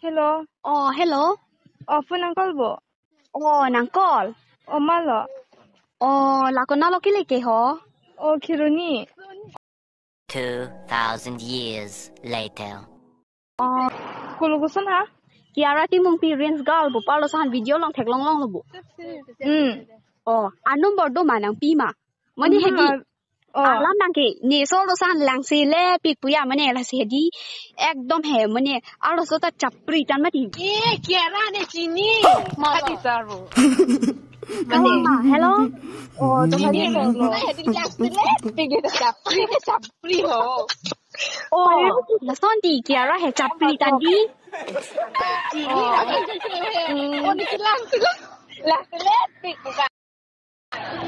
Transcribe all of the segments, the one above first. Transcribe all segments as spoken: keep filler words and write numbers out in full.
Hello. Oh, hello. Oh, phone nang call bo? Oh, nang call. Oh, malo. Oh, la konat lo kele ke ho? Oh, Kheroni. Two thousand years later. Oh. Kolo koson ha? Kiara Timungpi Rins Girl bo, arloso aphan video long theklong longlo bo. Hmm. Oh, a number do ma, nangpi ma? Mane, hmm, hedi. Oh. Alam nangke, ne arloso aphan langselepik pu ya, mane lasi hedi. Ekdom he, mane arloso ta chapri tan mati. Eh, Kiara ne chini. Malo. Hadi taru. Hello, ma, hello. Oh, to hadi. Chini, hadi langselepik, chapri, chapri ho. Oh, lason di Kiara he chapri tan di. Chini, oh, hadi langselepik, langselepik.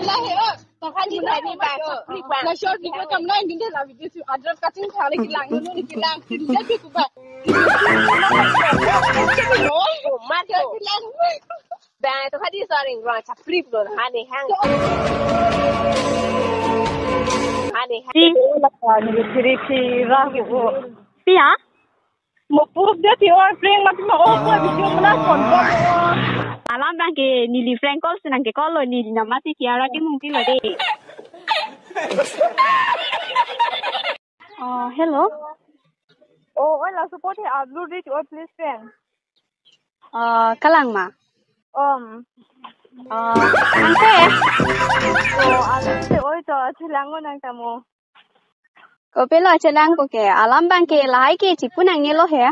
Lahe, oh, to hadi, hadi ba, chapri ba. La short video kam na, hindi la video si address cutting thale kilang, nunu kilang, kilang kiba. Oh, ma to kilang. Ba, to hadi sorry, wrong, chapri lo, hane hang. Hane hang. Pia? Mo proof dia ti or prank mati ma, oh, ko video mana phone call. Alam nangke neli prank call si nangke call lo, neli nama si Kiara Timungpi lo de. Oh, hello. Oh, oi, laso apot he upload reach, oh, please friend. Oh, kalang ma? Um. Oh, angke. Oh, angke, oi, to, chelang nang tamo. Kopilo chelang ko ke, alam abang ke lahai ke chipu nangne lo he.